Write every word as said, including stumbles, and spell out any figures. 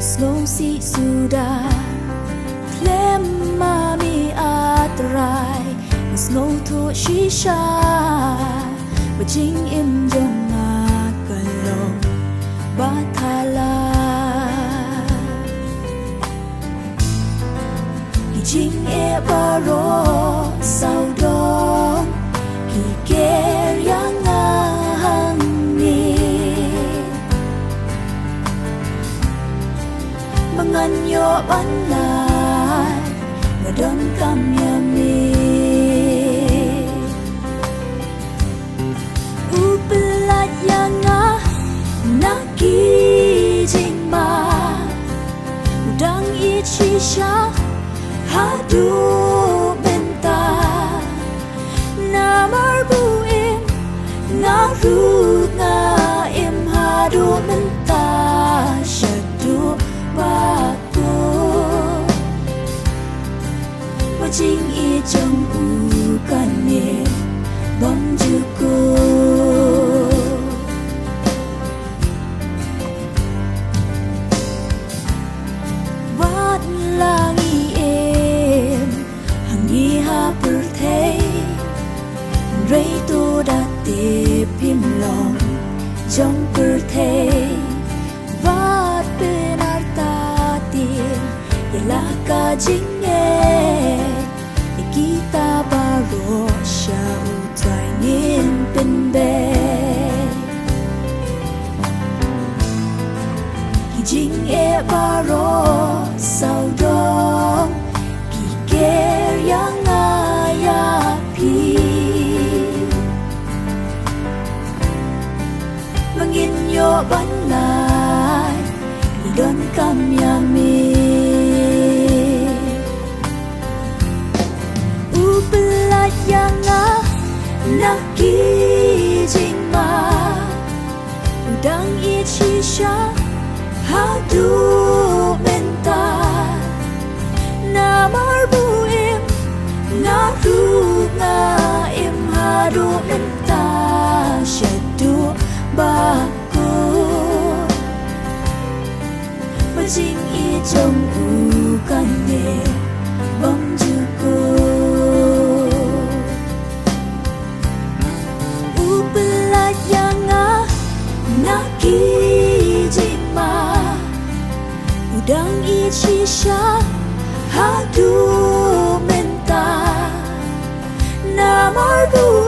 Sngewsih suda khlem ma me, A Trai, nga sngewthuh shisha ba jingim jong nga ka long ba thala. Ki jingeh baroh sawdong ki ker ïa nga hangne. Ma ngan ïoh ban lait, nga donkam ïa me. U pyllait ïa nga na ki jingma, u dang ïeit shisha haduh mynta. Namar ba u im, nga ruh nga im haduh mynta, shaduh ba kut. Ba jingïeit jong u kane bym ju kut. Wat la ngi im hangne ha pyrthei, hynrei to da tip phim long jong pyrthei. Wat pynartatien ïa la ka jingeh, ïa kita baroh sha U Trai ngin pynbeit. Ki jingeh baroh sawdong ki ker ïa nga ïa phi. Ma ngin ïoh ban lait, ngi donkam ïa me. U pyllait ïa nga na ki jingma, u dang ïeit shisha haduh mynta. Namar ba u im, nga ruh nga im haduh mynta, shaduh ba kut. Ba jingïeit jong u kane bym ju kut. U pyllait ïa nga na ki jingma, u dang ïeit shisha haduh mynta. Namar ba u